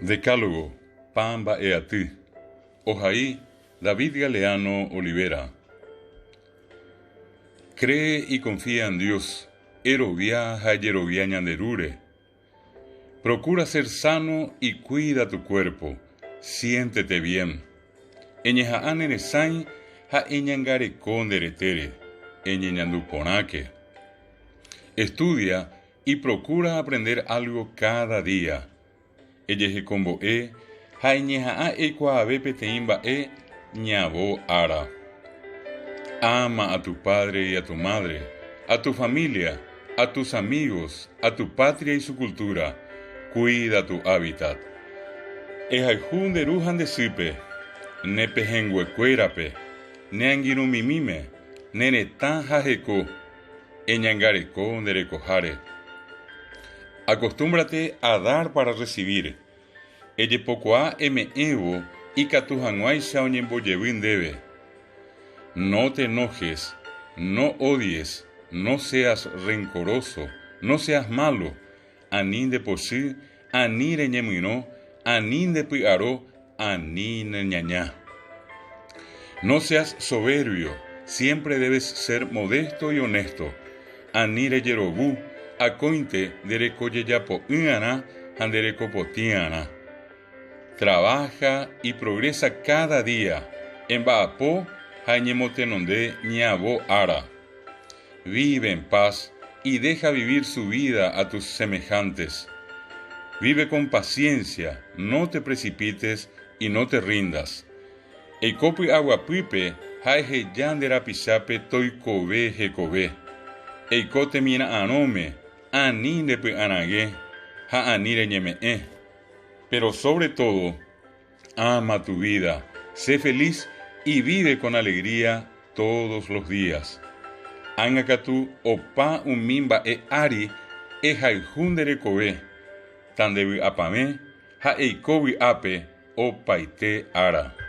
Decálogo, Pa mba'eaty. Ohai David Galeano Olivera. Cree y confía en Dios, Erovia ha ejerovia ñande Rúre. Procura ser sano y cuida tu cuerpo, siéntete bien. Eñeha'ã ne resãi ha eñangareko nde retére, eñeñandu porãke. Estudia y procura aprender algo cada día. Ejehekombo'e ha eñeha'ã eikuaave peteĩ mba'e ñavo ára. Ama a tu padre y a tu madre, a tu familia, a tus amigos, a tu patria y su cultura. Cuida tu hábitat. Ehayhu nde ru ha nde sýpe, ne pehẽnguekuérape, ne angirũmimíme, ne retã ha heko. Eñangareko nde rekoháre. Acostúmbrate a dar para recibir. Ejepokuaa eme'ẽvo ikatu hag̃uáicha oñembojevy ndéve. No te enojes, no odies, no seas rencoroso, no seas malo, ani ndepochy, ani reñemyrõ, ani ndepy'aro, ani neñaña. No seas soberbio, siempre debes ser modesto y honesto. Ani rejerovu, akóinte nderekojejapo'ỹ'arã ha nderekopotĩ'arã. Trabaja y progresa cada día, emba'apo ha eñemotenonde ñavo ára. Vive en paz y deja vivir su vida a tus semejantes. Vive con paciencia, no te precipites y no te rindas. Eiko py'aguapýpe ha eheja nde rapichápe toikove hekove. Eiko temira'arõme, ani nde py'aragẽ ha ani reñeme'ẽ. Pero sobre todo, ama tu vida, sé feliz y vive con alegría todos los días. Ág̃a katu opa umi mba'e ári ehayhu nde rekove, tandevy'apavẽ ha eiko vy'ápe opaite ára.